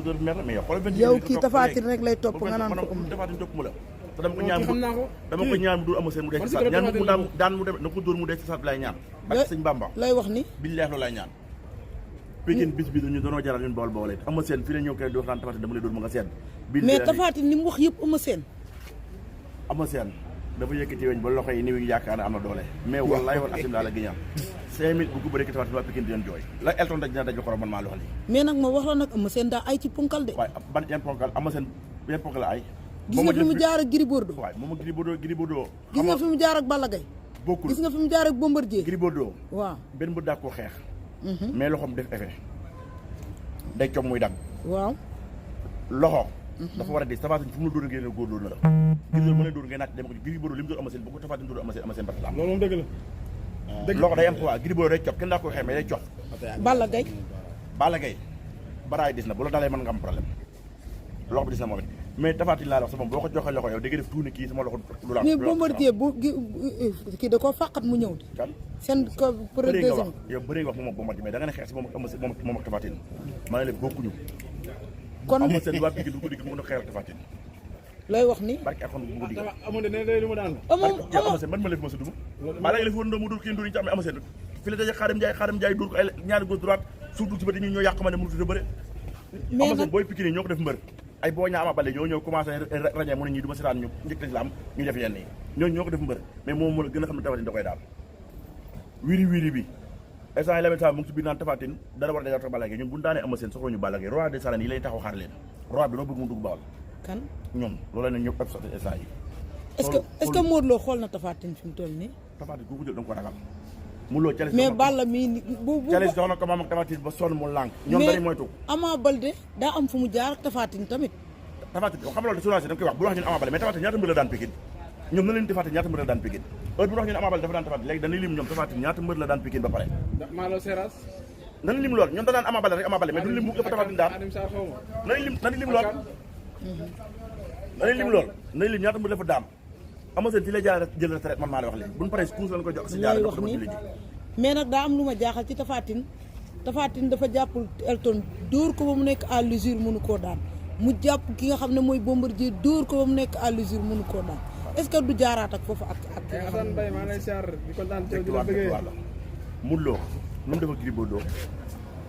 promoteur bi mer la mais yow xoolal yow kii tafaatin rek lay topp nga naan ko tafaatin topp mu la te dama ko ñaan mu dul ama seen mu dee ci saat ñaan mu daan mu dem na ko dóor mu dee ci saat lay ñaan barke sëñ Bamba lay wax ni billahi loolu lay ñaan Pikine bis bi dañu doonoo jaral ñun bool boole ama seen fii la ñëw kay di waxtaan tafaatin dama lay dóor mu nga seen mais tafaatin ni mu wax yëpp ama seen dafa yëkkati weñ ba loxo yi ni yaakaar ne am na doole mais wallahi wal asim laa la giñam 5 minutes bu ko bëree tafaatin waa Pikine di leen jooy la Elton daj dina daj lu xorom man maa la wax lii mais nag ma wax la nag ama seen daa ay ci punkal de waaye ban yan ponkal ama seen yan ponkal la ay gis nga fi mu jaar ak Gris Bordeaux waaw moom Gris Bordeaux gis nga fi mu jaar ak Balla Gaye bokkul gis nga fi mu jaar ak Bombardier Gris Bordeaux waaw benn bu daa koo xeex mais loxoom def effet day com muy dagg waaw loxo dafa war a di tafaatin fu mu la dóor ngeen góor dóor na la gis nga mën a dóor ngay naat dem ko Gris Bordeaux li mu dóor ama seen bu ko tafaatin dóor ama seen bat la am loolu moom dëgg la loxo day am quoi Gris Bordeaux day cop kenn daa ko xeex mais day cop Balla Gaye baraay dis na bu la dalee mën nga am problème loxo bi dis na moom it mais tafaatin laa wax sa moom boo ko joxee loxo yow da nga def tuuti kii sama loxo lu la mais Bombardier bu kii da koo fàqat mu ñëw kan seen ko bëri nga wax yow bëri nga wax moom ak Bombardier mais da nga ne xeex si moom ak tafaatin ma ne leen bokkuñu kon ama seen waa Pikine du ko digg mu mën a xeex ak tafaatin looy wax ni barke ak xon bu ko digg amoon ne day lu ma daan yow ama seen man ma lef ma sa duma baa léegi la fi woon mu dóor kii dóor ñu ci amee ama seen fi la daje xaaram jaay dóor ko ay ñaari gauche droite surtout ci bëri ñu ñoo yàq ma ne mënu tudd bëre ama seen booy Pikine ñoo ko def mbër ay boo ñaa ama bale ñoo commencé ràññee mu ne ñii du ma seetaan ñu njëkk lislaam ñu def yenn yi ñoo ko def mbër mais moom moo la gën a xam ne tafaatin da koy daal wiri bi instant yi la mu ngi ci biir naan tafaatin dara war a dajaw tax Balla Gaye ñun bu ñu daanee ama seen soxla ñu Balla Gaye roi des arènes yi lay taxaw xaar leen roi bi noo bëgg mu dugg Bawol kan ñoom loolu la ne ñëpp ab instant yi est-ce que Modou Lo xool na tafaatin fi mu toll nii tafaatin ku ko jël da nga ko ragal mu loo Thialis mais Balla mii bu Thialis dox na ko moom ak tafaatin ba sonn mu lànk ñoom dañuy moytu Ama Baldé daa am fu mu jaar ak tafaatin tamit tafaatin xam nga loolu de souragé da nga koy wax bu wax ñun Ama Baldé mais tafaatin ñaata mbir la daan Pikine ñoom na leen tafaatin ñaata mbir la daan Pikine heure bu wax ñun Ama Baldé dafa daan tafaatin léegi dañuy lim ñoom tafaatin ñaata mbir la daan Pikine ba pare Malo Seras nañu lim lool ñoom da daan Ama Baldé rek Ama Baldé mais duñu lim bu dafa tafaatin daan nañu lim lool nañu lim ñaata mbir la fa daan ama seen ci lay jël retraite man maa la wax léegi buñu paree kuus lañ ko jox si jaar wax ni mais nag daa am lu ma jaaxal ci tafaatin dafa jàppul Elton dóor ko ba mu nekk à l'usure mënu koo daan mu jàpp ki nga xam ne mooy Bombardier dóor ko ba mu nekk à l'usure mënu koo daan est-ce que du jaaraat ak foofu ak Assane Mbaye maa lay siyaar di kontaan ci di la bëggee Modou Lo nu mu def ak Gris Bordeaux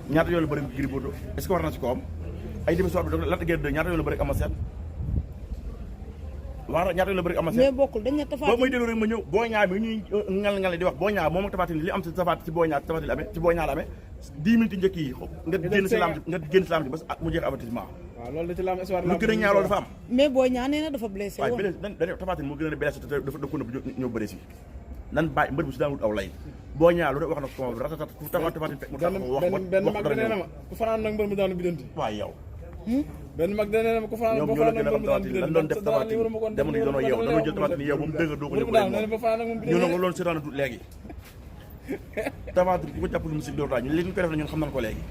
ñaata yoon la bëri Gris Bordeaux est-ce que war na si ko am ay demi soir bi Lac de Guiers 2 ñaata yoon la bëri ama seen waaw ñaata yoon la bëri ama seen mais bokkul dañ ne tafaatin boo may déglu rek ma ñëw boo ñaa bi ñuy ngal di wax boo ñaa moom ak tafaatin li am si tafaatin ci boo ñaa tafaatin la amee ci boo ñaa la amee 10 minutes njëkk yi nga génn si laam ba mu jeex avertissement waaw loolu da ci lam histoire lu gën a ñaaw loolu dafa am mais boo ñaa nee na dafa blessé waaye woon dañu tafaatin moo gën a blessé te dafa ko nëbb ñëw bëri si nan bàyyi mbër bu si daan wut aw lay boo ñaa lu de wax na ko ratatat ku tafaatin fekk mu tax wax benn mag nee na ma ku fanaan nag mbër mu daanu bidanti waaye yow benn mag nee na ma ku fanaan ñoom ñoo la gën a xam tafaatin lan doon def tafaatin demoon nañu doonoo yow dañoo jël tafaatin yow ba mu dëgg doo ko ñëw ñu ne ko loolu seetaan du léegi tafaatin ku ko jàpp lu mu si door taa ñu li ñu koy def na ñun xam nañ ko léegi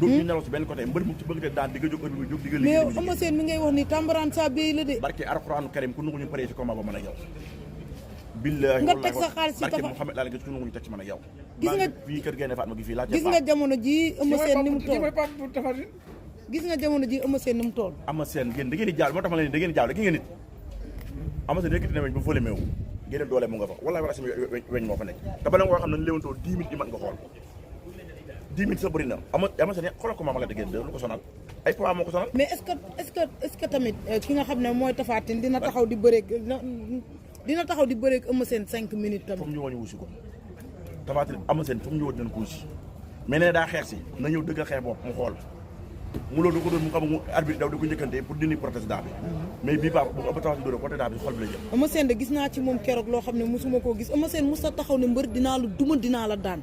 du ñu nelaw si benn côté mbër mu ci bëgg te daan di nga jóg heure bi jóg di nga liggéey mais Eumeu Sène mi ngay wax ni tambaraan sa béy la de barke alxuraanu karim ku nangu ñu paree si combat ba mën a yow billahi nga teg sa xaalis si barke Mouhamed laa la gis ku nangu ñu teg ci mën a yow gis nga fii kër Gaynde Fatma gi fii laa gis nga jamono ji Eumeu Sène ni mu toll Tafatine gis nga jamono ji Eumeu Sène ni mu toll ama seen ngeen da ngeen di jaal moo tax ma leen da ngeen di jaal gi ngeen nit ama seen yëkkati na weñ ba fële meewu génne doole mu nga fa wallahi war a simi weñ moo fa nekk te bala nga koo xam ne léewantoo 10 minutes yi mat nga xool 10 minutes sa bëri na ama seen xoolal ko maama la dëggee lu ko sonal ay poids moo ko sonal mais est-ce que tamit ki nga xam ne mooy Tafatine dina taxaw di bëreeg Eumeu Sène 5 minutes tamit comme ñu woon ñu wusi ko Tafatine ama seen comme ñu woon dinañ ko wusi mais nee daa xeex si na ñëw dëggal xeex bopp mu xool mu loolu du ko doon mu xam mu arbitre daw di ko njëkkante pour dindi protestant bi mais bii baax bu ëpp Tafatine dóor protestant bi xol bi la jëm Eumeu Sène de gis naa ci moom keroog loo xam ne mosuma koo gis Eumeu Sène mos a taxaw ne mbër dinaa la duma dinaa la daan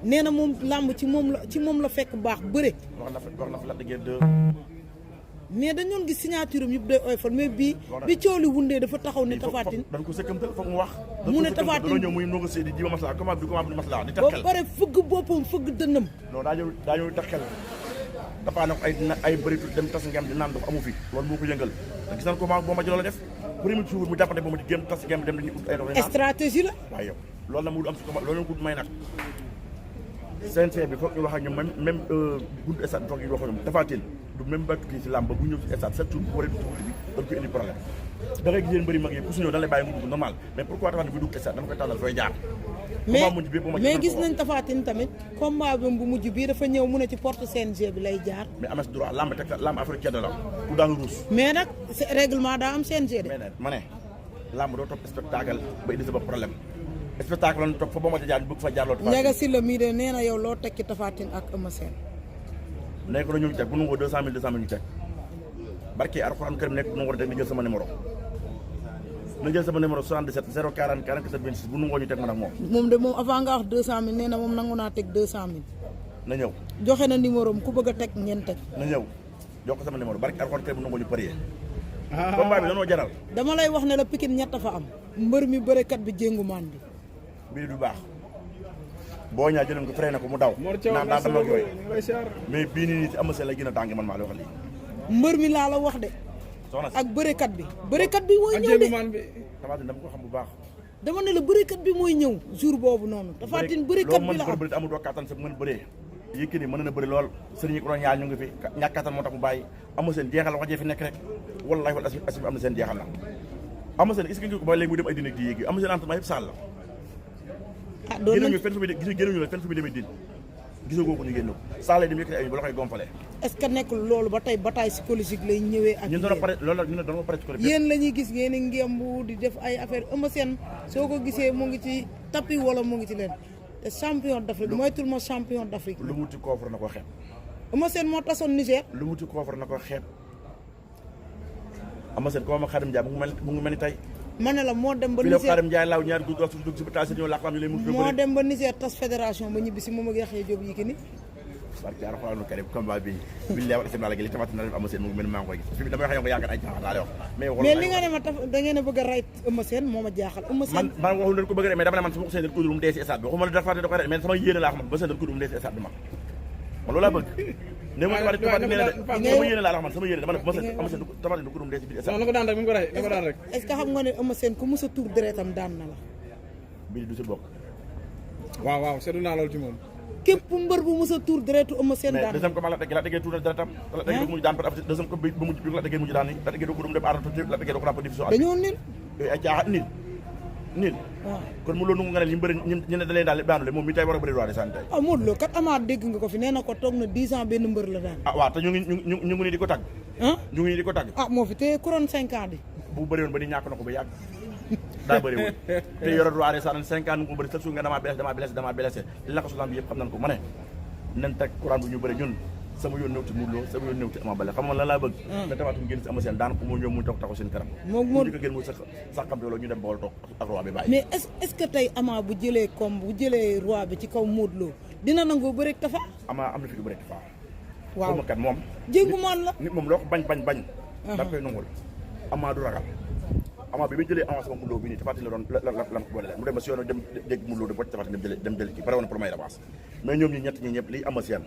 nee na moom làmb ci moom la fekk baax bëre wax na fa Lac de Guiers 2 mais dañoon gis signature am yëpp day oyfal mais bi coow li wundee dafa taxaw ne Tafatine dañ ko sëkkamtal foog mu wax mu ne Tafatine dañoo ñëw muy négocier di jiba maslaa comment bi maslaa di taxel ba pare fëgg boppam fëgg dënnam non daa ñëw taxel dafa nag ay bëritu dem tas ngem di naan dox amu fi loolu moo ko yëngal te gis nañ ko boo ma ji loola def premier jour mu jàppante ba ma di génn tas ngem dem dañuy ut ay dox stratégie la waaye yow loolu la mu am si combat loolu la ko may nag CNG bi foog ñu wax ak ñoom même gudd stade foog ñu wax ak ñoom Tafatine du même ba kii si làmb ba bu ñëw si stade chaque jour bu waree dugg bi dañ koy indi problème da ngay gis yéen bëri mag yi ku si ñëw dañ lay bàyyi mu dugg normal mais pourquoi Tapha Tine bu dugg stade dañ koy tànnal fooy jaar mais gis nañ Tapha Tine tamit combat bi bu mujj bii dafa ñëw mu ne ci porte CNG bi lay jaar mais ames droit lamb teg lamb africaine la ku daanu ruus mais nag règlement daa am CNG de mais nag ma ne lamb doo topp spectacle ba indi sa bopp problème spectacle la ñu topp fa ba ma ca jaar bëgg fa jaar loolu Ndiaga Sylla mii de nee na yow loo teg ci Tapha Tine ak Eumeu Sène nekk na ñu teg bu nu ngoo 200 000 ñu teg barke Alxuraan Karim nekk bu nu ngoo teg na jël sama numéro 77 040 47 26 bu nu ngoo ñu teg man ak moom de moom avant nga wax 200 000 nee na moom nangu naa teg 200 000 na ñëw joxe na numéro am ku bëgg a teg ngeen teg na ñëw jox ko sama numéro barke Alxuraan Karim bu nu ngoo ñu parier combat bi danoo jaral dama lay wax ne la Pikine ñett fa am mbër mi bërekat bi jéngumaan bi bii du baax boo ñaa jëloon ko freiné ko mu daw naan daa dama yooyu mais bii nii ci Eumeu Sène la gën a tàng man maa la wax lii mbër mi laa la wax de soxna si ak bërekat bi mooy ñëw de Tapha Tine dama ko xam bu baax dama ne la bërekat bi mooy ñëw jour boobu noonu Tapha Tine bërekat bi la am bëri amul doo kattan sa mën bëree Yékini mën na bëri lool sëriñ yi ko doon ñaar ñu ngi fi ñàkk kattan moo tax mu bàyyi Eumeu Sène jeexal wax jee fi nekk rek wallahi wal asim am na seen jeexal na Eumeu Sène est-ce que ngi ko ba léegi mu dem ay dina di yéegi Eumeu Sène entraînement yëpp sàll la génnuñu fenn fu muy demee din gisagoo ko ñu génn ko sàll dem yëkkati ay ba la koy gonfale est-ce que nekkul loolu ba tey bataille psychologique lay ñëwee ak ñun doon pare loolu la ñun doon pare psychologique yéen la ñuy gis ngeen ngembu di def ay affaire Eumeu Sène soo ko gisee mu ngi ci tapis wala mu ngi ci leen te champion d'Afrique moytul ma champion d'Afrique lu mu ci koofar na ko xeeb Eumeu Sène moo tasoon Niger lu mu ci koofar na ko xeeb Eumeu Sène ko ma Xadim Njaay mu ngi mel ni tey ma ne la moo dem ba Niger Niger Xadim Njaay laaw ñaari dugg su dugg si bataay ñoo laq am ñu lay mu moo dem ba Niger tas fédération ba ñibbi si moom ak Yaxya Jóob Yékini barke Alxuraanu Karim combat bi billahi wal islam la li Tapha Tine na def Eumeu Sène mu ngi mel ni maa ngi koy gis fi dama wax yow nga yaakaar ay caaxaan laa lay wax mais li nga ne ma taf da ngeen a bëgg a rey Eumeu Sène moo ma jaaxal Eumeu Sène man waxul dañ ko bëgg a rey mais dama ne man sama ko seen dañ ko dul mu dee si stade bi waxuma la Tapha Tine da koy rey mais sama yéene laa xam ba seen dañ ko dul mu dee si stade bi man loolu laa bëgg ne ma Tapha Tine nee na de sama yéene laa la xam man sama yéene dama ne Eumeu Sène Tapha Tine da ko dul mu dee si biir stade na ko daan rek mu ko rey na ko daan rek est-ce que xam nga ne Eumeu Sène ku mës a tuur deretam daan na la bii du si bokk waaw seetlu naa loolu ci moom képp mbër bu mës a tuur deretu Eumeu Sène daan mais deuxième combat la déggee tuur na deretam la déggee mujj daan par deuxième ko bi ba mujj bi la déggee mujj daan ni la déggee do ko dum dem aratu la déggee do ko rapport division dañoo nil ay caaxaan nil waaw kon mu loolu nu nga ne li mbëri ñu ne da leen daal daanu le moom mi tey war a bëri roi des arènes tey ah Modou Lo kat amaat dégg nga ko fi nee na ko toog na 10 ans benn mbër la daan ah waaw te ñu ngi nii di ko tàgg ñu ngi nii di ko tàgg ah moo fi téye couronne 5 ans di bu bëri woon ba di ñàkk na ko ba yàgg daa bëri woon te yore roi des arènes 5 ans nu ko bëri chaque jour nga damaa blessé li la ko su lamb yëpp xam nañ ko ma ne nañ teg courant bu ñu bëri ñun sama yoon néew ci Modou Lo sama yoon néew ci Ama Baldé xam nga lan laa bëgg da Tapha Tine génn si Eumeu Sène daan ko mu ñëw mu toog taxaw seen kanam mu di ko génn mu sax xam te loolu ñu dem bool toog ak roi bi bàyyi mais est-ce que tey Ama bu jëlee roi bi ci kaw Modou Lo dina nangoo bëre ak Tapha Ama am na fi du bëri Tapha waaw kat moom jéngumaan la nit moom loo ko bañ da koy nangul Ama du ragal Ama bi jëlee avance ba Modou Lo bi nii Tapha Tine la doon la ko boole mu dem ba si yoon dem dégg Modou Lo dem wacc Tapha Tine dem jëli kii pare woon pour may avance mais ñoom ñi ñett ñi ñëpp liy Eumeu Sène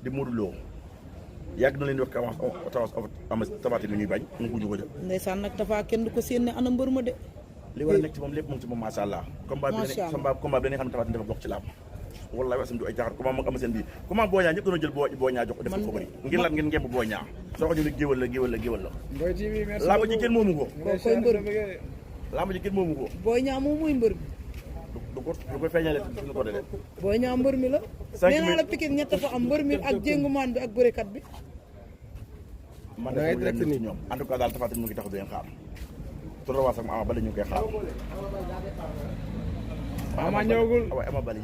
di Modou Lo yàgg na leen di wax avance Tapha Tine ñuy bañ mu ko jóg ndeysaan nag Tapha kenn du ko séen ana mbër ma de li war a nekk ci moom lépp mu ngi ci moom masha Allah combat bi dañuy xam ne Tapha Tine dafa bokk ci làmb wallahi wasim du ay jaaxar comment moom Eumeu Sène bi comment Boy Niang ñëpp doon jël Boy Niang jox ko def ko bëri ngir lan ngeen ngemb Boy Niang soo ko ñu ne géwal la làmb ji kenn moomu ko koy mbër làmb ji kenn moomu ko Boy Niang moom mooy mbër bi du ko feeñale suñu côté de Boy Niang mbër mi la nee naa la Pikine ñett fa am mbër mi ak jéngumaan bi ak bërekat bi man de direct ni ñoom en tout cas daal Tapha Tine mu ngi taxaw di leen xaar tur waa sax Ama Baldé ñu ngi koy xaar Ama ñëwagul waaw Ama Baldé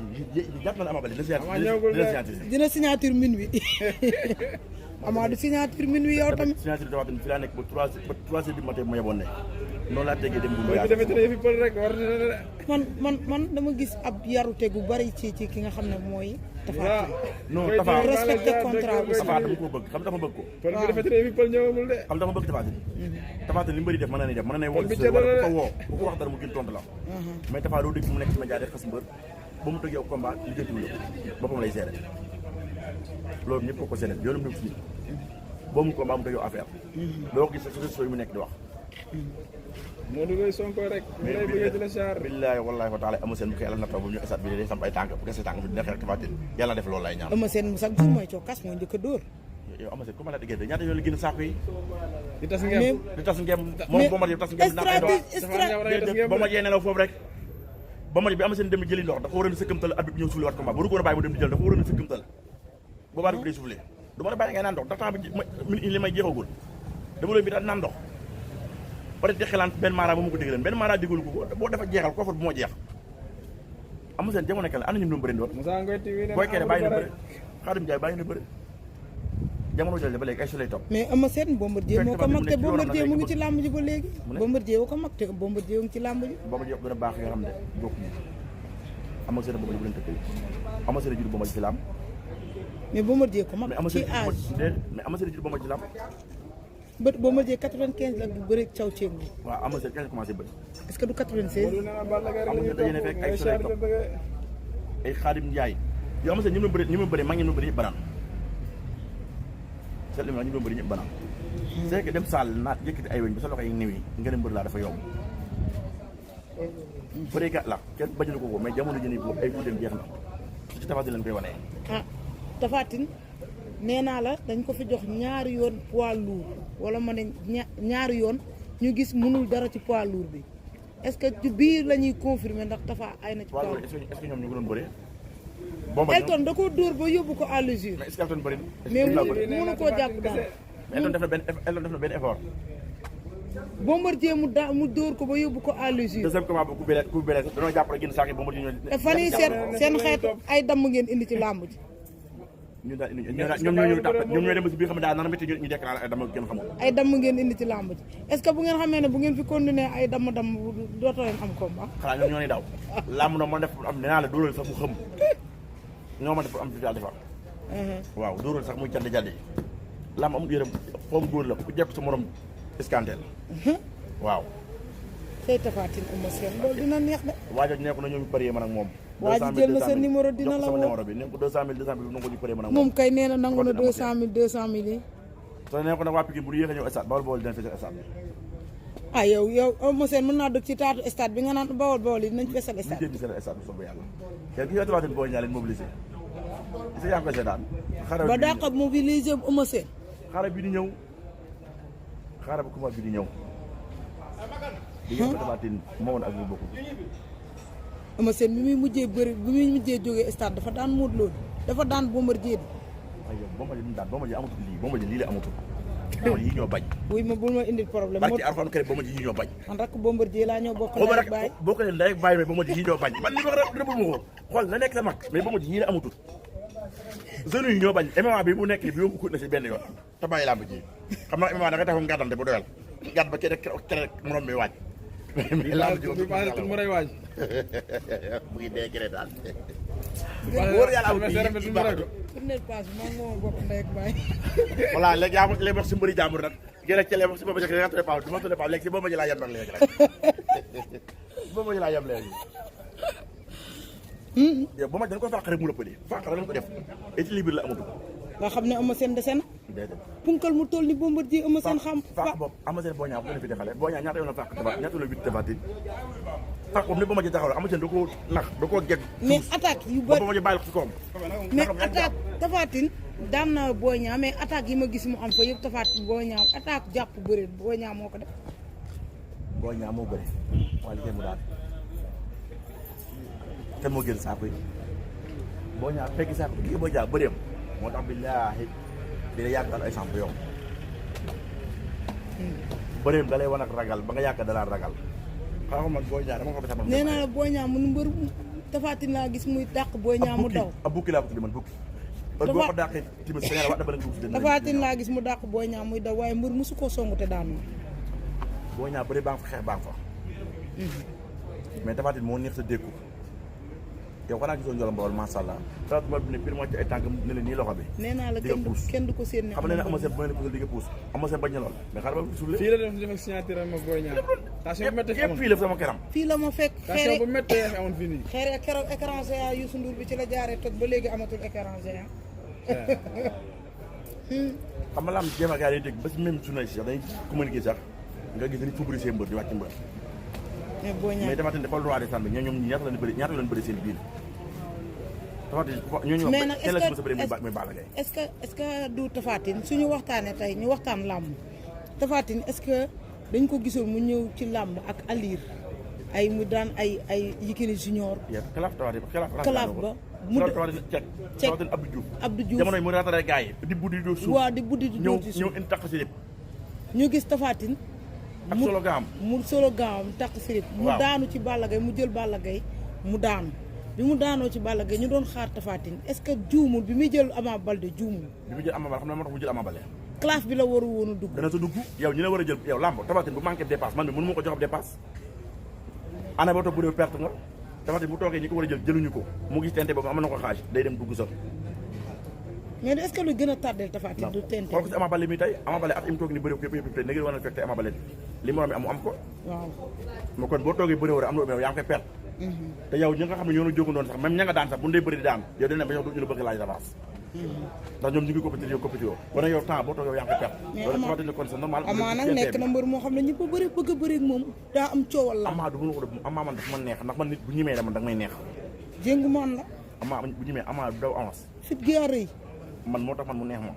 jàpp na ne Ama Baldé dina signature minuit Ama du signature minuit yow tamit signature Tapha Tine fi laa nekk ba 3 heures du matin mu yeboon ne noonu laa tegee dem bu man dama gis ab yarute gu bari ci ki nga xam ne mooy Tapha Tine non Tapha respecté contrat bi Tapha dama ko bëgg xam dafa bëgg ko pël bi dafa tëddee fi pël ñëwagul de xam dafa bëgg Tapha Tine Tapha Tine li mu bëri def mën na ni def mën na ne woo ko woo bu ko wax dara mu gën tontu la mais Tapha doo dégg mu nekk ci média def xas mbër ba mu tëgg yow combat li jëntuwul boppam lay gérer loolu ñëpp ko sénégal yoonu mu ci boo mu combat mu tëgg yow affaire doo ko gis sa réseaux yi mu nekk di wax Modou Lo Sonko rek mu lay bëggee di la char billahi wallahi wa taala Eumeu Sène bu ko yàlla nattoo bu ñu esat bi day samp ay tànk bu kese tànk bi dina xeex Tapha Tine yàlla def loolu lay ñaan Eumeu Sène chaque jour mooy cokkas mooy njëkk a dóor yow Ama Sène comment la déggee ñaata yoon la génn saako yi di tas ngeen. di tas ngem moom Bombardier tas ngem ndax ay ndox Bombardier nelaw foofu rek Bombardier bi Ama Sène dem jëli ndox dafa waroon a sëkkamtal at bi ñëw suufle waat combat bu ko war a bàyyi mu dem di jël dafa waroon a sëkkamtal boobaa bi day suufle du ma la bàyyi ngay naan ndox ndax temps bi li may jeexagul dama leen bi daal naan ndox peut-être di xelaan benn maara ba mu ko dégg leen benn maara déglu ko boo dafa jeexal koofar bu moo jeex Ama Sène jamono kale ana ñum doon bëri ndoon Moussa Ngoy TV booy kere bàyyi na bëri Khadim Ndiaye bàyyi na bëri jamono jël ba léegi ay su lay topp mais Ama Sène Bombardier moo ko mag te Bombardier mu ngi ci làmb ji ba léegi Bombardier wu ko mag te Bombardier mu ngi ci làmb ji Bombardier gën a baax yoo xam ne bokkuñu Ama Sène Bombardier bu leen tëkkale Ama Sène jur Bombardier ci làmb mais Bombardier ko mag mais Ama ci Sène âge mais Ama Sène jur Bombardier ci làmb bët Bombardier 95 la du bëri caw ceeb bi waaw Ama Sène kañ la commencé bëri est-ce que du 96 Ama Sène dañu ne fekk ay su lay topp ay Khadim Ndiaye yow Ama Sène ñi mu bëri mag ñi mu bëri ñëpp banaan seet li ma ñu doon bëri ñëpp banaan c'est que dem saal naat yëkkati ay weñ ba sa loxo yi néew yi nga ne mbër laa dafa yomb bëreekat la kenn bañu ko mais jamono ji nii boobu ay fu dem jeex na su ci Tapha Tine lañ koy wanee ah Tapha Tine nee naa la dañ ko fi jox ñaari yoon poids lourd wala ma ne ñaari yoon ñu gis mënul dara ci poids lourd bi est-ce que ci biir la ñuy confirmer ndax Tapha ay na ci poids lourd est-ce que ñoom ñu ngi doon bëree Elton da koo dóor ba yóbbu ko à l'usure mais est-ce que Elton bëri mais mënu koo jàpp daal mais Elton def na benn effort Bombardier mu dóor ko ba yóbbu ko à l'usure deuxième combat bu ku béré dañoo jàpp rek génn saak yi Bombardier ñoo te fan yii seen xeetu ay damm ngeen indi ci làmb ji ñu daal indi ñoom ñoo ñu tàpp ñoom ñooy dem ba si biir xam ne daal nana métti ñu déclaré ay dama gën xamul ay damm ngeen indi ci làmb ji est-ce que bu ngeen xamee ne bu ngeen fi continuer ay damm-damm dootoo leen am combat xanaa ñoom ñoo ni daw làmb na moo def am nee naa la dóoral sax mu xëm ñoo ma def am fi defar waaw dóoral sax muy jaddi yi làmb amul yërëm foom góor la ku jekk sa morom iskanteel waaw tey Tapha Tine Eumeu Sène loolu dina neex de waajo nekk na ñoom ñu parier man ak moom waa ji jël na sa numéro dina la sama woo numéro bi ne ko 200 000 nangu ñu parier man ak moom moom kay nee na nangu na 200 000 yi te ne ko nag waa Pikine bu yéex a ñëw stade Bawol dina fesal stade ah yow Eumeu Sène mën naa dëkk ci taatu stade bi nga naan Bawol yi dinañ fesal ñu stade jël seen stade bu soobee yàlla kenn gi Tapha Tine boo ñaa leen mobilisé est-ce que yaa ngi koy seetaan ba dàq mobiliser Eumeu Sène xaaral bi di ñëw xaaral ba combat bi di ñëw di ngeen ko Tapha Tine moo woon ak ñu bokk Eumeu Sène bi muy mujjee bëri bi muy mujjee jógee stade dafa daan Modou Lo dafa daan Bombardier di ay yow Bombardier mu daan Bombardier amatul lii Bombardier lii la amatul Bombardier yi ñoo bañ wuy ma bul ma indil problème barki Alxuraan kër Bombardier yi ñoo bañ man rek Bombardier laa ñoo bokk xaw ma ndey rek ak baay boo ko ne ndey ak baay mais Bombardier yi ñoo bañ man li ma wax rek ma ko xool na nekk sa mag mais Bombardier yi la amatul jeunes yi ñoo bañ MMA bi bu nekk bi yóbbu ko na si benn yoon te bàyyi làmb ji xam nga MMA da nga taxaw ngàddante bu doyal gàdd ba kere morom bi waaj mais làmb ji mu rey waaj mu ngi dee gëré daal wóor yàlla amul tournée passe bi maa ngi moom bokk ndey ak baay voilà léegi yaa léegi wax si mbëri jàmbur nag gëré ci léegi wax si boobu jëkk nga tourné passe du ma tourné passe léegi si boobu ji laa yem nag léegi rek boobu ji laa yem léegi yow ba ma dañ ko fàq rek mu lëppali fàq rek lañ ko def équilibre la amatul nga xam ne Eumeu Sène dese na déedéet punkal mu toll ni Bombardier Eumeu Sène xam fàq boobu Eumeu Sène boo ñaaw bu fi defale boo ñaaw ñaata yoon la fàq Tapha ñaata yoon la witt Tapha Tine fàq boobu ne ba ma ji taxaw la Eumeu Sène da koo nax da koo gegg mais attaque yu ba bëri ma ji bàyyi ko ci koom mais attaque Tapha Tine daan na Boy Niang mais attaque yi ma gis mu am fa yëpp Tapha Tine Boy Niang attaque jàpp bëri Boy Niang moo ko def boo ñaaw moo bëri waaye li mu daal te moo gën saako yi boo ñaaw fekk saako kii boo jaa bëreem moo tax billaahi dina yàggal ay samp yow bëreem da lay wan ak ragal ba nga yàgg da laa ragal xaw ma boo ñaaw dama ko sama nee naa la Boy Niang mun mbër Tapha Tine laa gis muy dàq Boy Niang mu daw ab bukki laa ko tudde man bukki boo ko dàqee timit sa wax dama la dugg Tapha Tine laa gis mu dàq Boy Niang muy daw waaye mbër mosu koo songu te daanu boo ñaaw bëri baa nga fa xeex baa nga fa mais Tapha Tine moo neex sa dékku yow xanaa gisoo njolom bawol masha Allah Tapha Tine bi ne pire moo ci ay tànk ne la nii loxo bi nee naa la kenn du ko séen ne xam ne Eumeu Sène bu ma leen puusal di nga puus Eumeu Sène bañ na lool mais xaaral ba suufle fii la def ak signature am ak Boy Niang tension bu méttee fi amoon fii la sama keram fii la ma fekk tension bu méttee fi amoon fii nii xeere keroog écran géant Youssou Ndour bi ci la jaaree toj ba léegi amatul écran géant xam nga la am jéem a gars yi dégg ba si même journaliste sax dañuy communiqué sax nga gis dañuy favoriser mbër di wàcc mbër mais Boy Niang mais Tapha Tine dafa roi des arènes bi ñoom ñaata lañ bëri seen biir Tapha Tine ñooñu mais nag teel a si sa bëri muy Balla Gaye. est-ce que du Tapha Tine suñu waxtaanee tey ñu waxtaan làmb Tapha Tine est-ce que dañ ko gisoon mu ñëw ci làmb ak alir ay mu daan ay Yékini Junior. kalaaf ba mu Tapha Tine Abdou Diouf jamono yi mu raatale gars yi di buddi di suuf waaw di buddi di dóor ci suuf ñëw indi takk si lépp ñu gis Tapha Tine ak solo gaam mu solo gaam takk si lépp mu daanu ci Balla Gaye mu jël Balla Gaye mu daanu bi mu daanoo ci Balla Gaye ñu doon xaar Tapha Tine est-ce que juumul bi muy jël Ama Baldé juumul bi mu jël Ama Baldé xam na moo tax mu jël Ama Baldé classe bi la waru woon a dugg dana sa dugg yow ñi la war a jël yow lamb Tapha Tine bu manqué dépasse man bi mënu ma ko jox ab dépasse ana ba toog bu dee perte nga Tapha Tine bu toogee ñi ko war a jël jëluñu ko mu gis tente boobu am na ko xaaj day dem dugg sa mais est-ce que lu gën a tardel Tapha Tine du tente xool ko si Ama Baldé mi tey Ama Baldé at im toog ni bëri yëpp tey na ngeen war a fekk tey Ama Baldé li moroom mi am ko waaw ma kon boo toogee bëri war a am na yaa ngi koy perte te yow ñi nga xam ne ñoo jógu doon sax même ña nga daan sax bu ñu dee bëri di daan yow dina ba yow ñu la bëgg laaj avance ndax ñoom ñu ngi compétir yow compétir yow kon yow temps boo toogee yow yaa ngi koy perte loolu Tapha Tine kon c'est normal Ama nag nekk na mbër moo xam ne ñi ko bëri bëgg a bëri ak moom daa am coowal la Ama du mënu ko def Ama man dafa ma neex ndax man nit bu ñimee dama da nga may neex jéngu man la Ama bu ñimee Ama du daw avance fit gi a rëy man moo tax man mu neex moom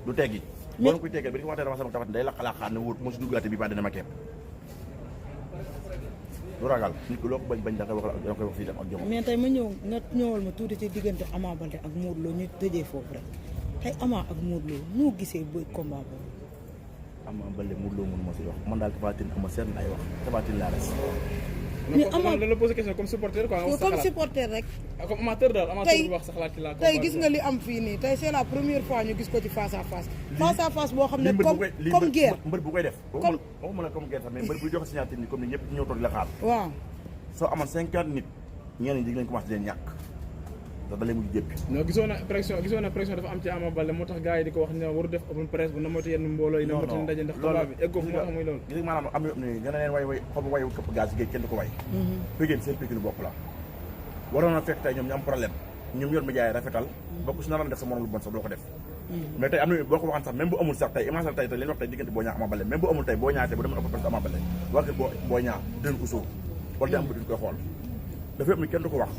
du teggi boo na koy teggee bi di ko waxtee dama sama Tapha Tine day laqalaaxaar ne wóor moo si duggaate bi ba dina ma kepp du ragal nit ko loo ko bañ da nga koy wax fii dem ak jom mais tey ma ñëw nga ñëwal ma tuuti ci diggante Ama Baldé ak Modou Lo ñu tëjee foofu rek tey Ama ak Modou Lo noo gisee boy combat boobu Ama Baldé Modou Lo mënu ma si wax man daal Tapha Tine ama seet ay wax Tapha Tine laa res mais Ama la posé question comme supporter quoi comme supporter rek comme amateur daal amateur bu wax sa xalaat ci la tey gis nga li am fii nii tey c'est la première fois ñu gis ko ci face à face boo xam ne comme guerre mbër bu koy def waxuma la comme guerre sax mais mbër bu joxe signature ni comme ni ñëpp ñëw toog la xaar waaw soo amoon 50 nit ñeneen ñi dañ commencé leen ñàkk da dalee mujj jéppi non gisoon na pression dafa am ci Ama Baldé moo tax gars yi di ko wax ne waru def open press bu na moytu yenn mbooloo yi na moytu ndaje ndax combat bi eggo fu moo tax muy loolu gis nga maanaam am yo ne nga ne leen way xobu wayu këpp gaz yi géej kenn du ko way Pikine seen Pikine bopp la waroon na fekk tey ñoom ñu am problème ñoom yor média yi rafetal bokk si naroon def sa morom lu bon sax doo ko def mais tey am na boo ko waxaan sax même bu amul sax tey image tey li ñu wax tey diggante Boy Niang Ama Baldé même bu amul tey Boy Niang tey bu demoon open press Ama Baldé waa kër Boy Niang dinañ ko sóor wala di am bëri koy xool dafa yëpp ni kenn du ko wax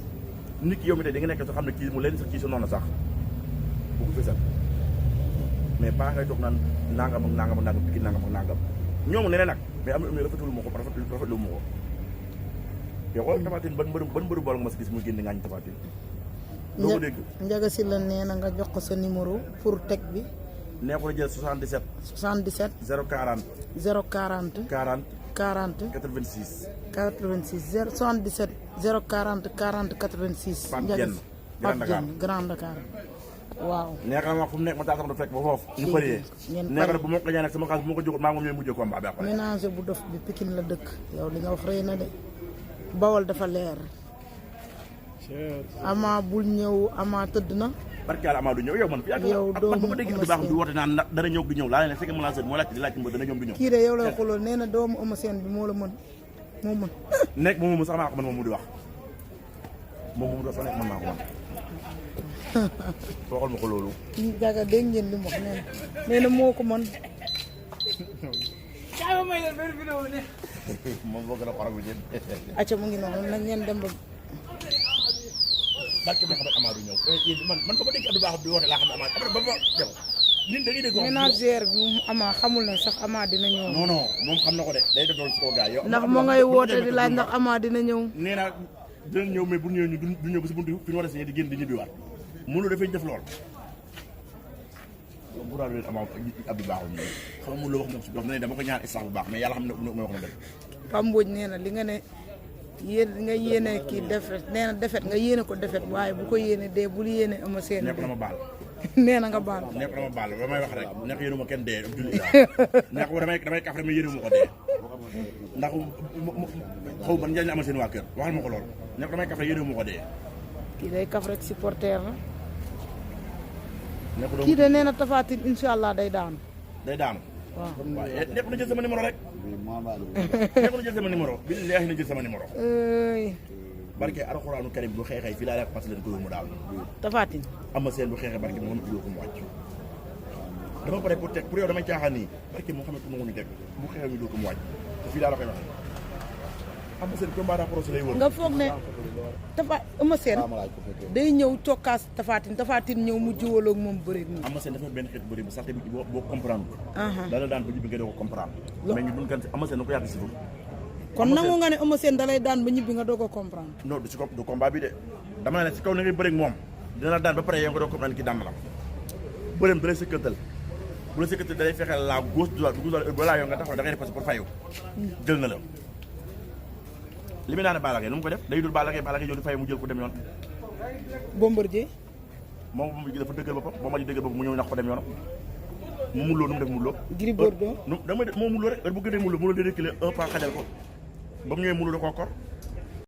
nit ki yow mi tey di nga nekk soo xam ne kii mu leen sax kii sa noonu sax bu ko fësal mais baa ngay toog naan nangam ak nangam ak nangam Pikine nangam ak nangam ñoom ne nag mais am na rafetlu ma ko rafetlu ma ko yow xool Tapha Tine ban mbëru bool nga ma si gis muy génn ngaañ Tapha Tine doo ko dégg Ndiaga Sylla nee na nga jox ko sa numéro pour teg bi nee ko jël 77 040 040 40 86 86 077 040 40 86 Pape Diène Grand Dakar waaw neex na wax fu mu nekk ma taal sama du fekk ba foofu ñu përiyee neex na bu ma ko ñaan nag sama xaalis bu ma ko jógoon maa ngi moom ñooy mujjee combat bi après ménager bu dof bi Pikine la dëkk yow li nga wax rëy na de Bawol dafa leer Ama bul ñëw Ama tëdd na barke yàlla Ama du ñëw yow man fi yow doomu ba ma dégg du baax du woote naan dana ñëw du ñëw laa leen fekk manager moo laajte di laajte mbër dana ñëw du ñëw kii de yow lay xulool nee na doomu Eumeu Sène bi moo la mën moo mën nekk moom sax maa ko mën moom mu di wax moom mu di wax sax nekk mën maa ko mën waxal ma ko loolu Ndiaga dégg ngeen li mu wax nee na moo ko mën moom boo gën a xaragu jën acca mu ngi noonu nag ngeen dem ba barke ma xam ne Ama du ñëw man ba ma dégg Abdou Baax di woote laa xam ne Ama après ba ma dem ñun da ngay dégg ménagère bi mu Ama xamul ne sax Ama dina ñëw non non moom xam na ko de day def loolu ci kaw gars yow ndax moo ngay woote di laaj ndax Ama dina ñëw nee naa dinañ ñëw mais bu ñëwee ñu du ñëw ba si buntu fi ñu war a signé di génn di ñibbiwaat mënu dafay def lool bu daal leen Ama Abdou Baax ñu xam nga mënu la wax moom si dox ne dama ko ñaan instant bu baax mais yàlla xam ne may wax na dëgg Pam Mbodj nee na li nga ne yéen nga yéene kii defet nee na defet nga yéene ko defet waaye bu ko yéene dee bul yéene Eumeu Sène nekk na ma baal nee na nga baal nekk na ma baal ba may wax rek nekk yéenu ma kenn dee ab julli nekk damay kaf rek ma yéenu ma ko dee ndax xaw ban njëriñ amal seen waa kër waxal ma ko lool nekk damay kaf rek yéenu ma ko dee kii day kaf rek supporter la nekk kii de nee na Tapha Tine insha allah day daanu waaw nekk na jël sama numéro rek nekk na jël sama numéro billaahi na jël sama numéro barke alxuraanu karim bu xeexee fii laa lay passé leen ko mu daal Tapha Tine ama seen bu xeexee barke moom ko mu wàcc dama pare pour teg pour yow damay caaxaan nii barke moo xam ne ko ñu teg bu xeexee ñu doo ko mu wàcc te fii laa la koy waxee Ama Sène combat rapproché lay wër. nga foog ne Ama Sène day ñëw cokkaas Tapha Tine ñëw mu jiwaloo ak moom bëri moom. Ama Sène dafa benn xeet bëri bu sax tamit boo comprendre ko. dala daan ba ñibbi nga doo ko comprendre. mais ñu duñ kan si Ama Sène da ko yàgg si foofu. kon nangu nga ne Ama Sène dalay daan ba ñibbi nga doo ko comprendre. non du combat bi de dama ne si kaw na ngay bëri ak moom dina la daan ba pare yow nga doo comprendre ki daan la bëreem da lay sëkkantal bu la sëkkantal da lay fexeel la gauche droite balaa yow nga taxaw da ngay def pour fayu jël na la li muy naan Balla Gaye nu mu ko def day dul Balla Gaye ñëw di fay mu jël ko dem yoon. Bombardier. moom dafa dëggal boppam moom ma ji dëggal boppam mu ñëw nax ko dem yoonam mu muloo nu mu def muloo. Gris Bordeaux. dama moo muloo rek heure bu gënee muloo day reculer un pas xajal ko ba mu ñëwee muloo da koo kor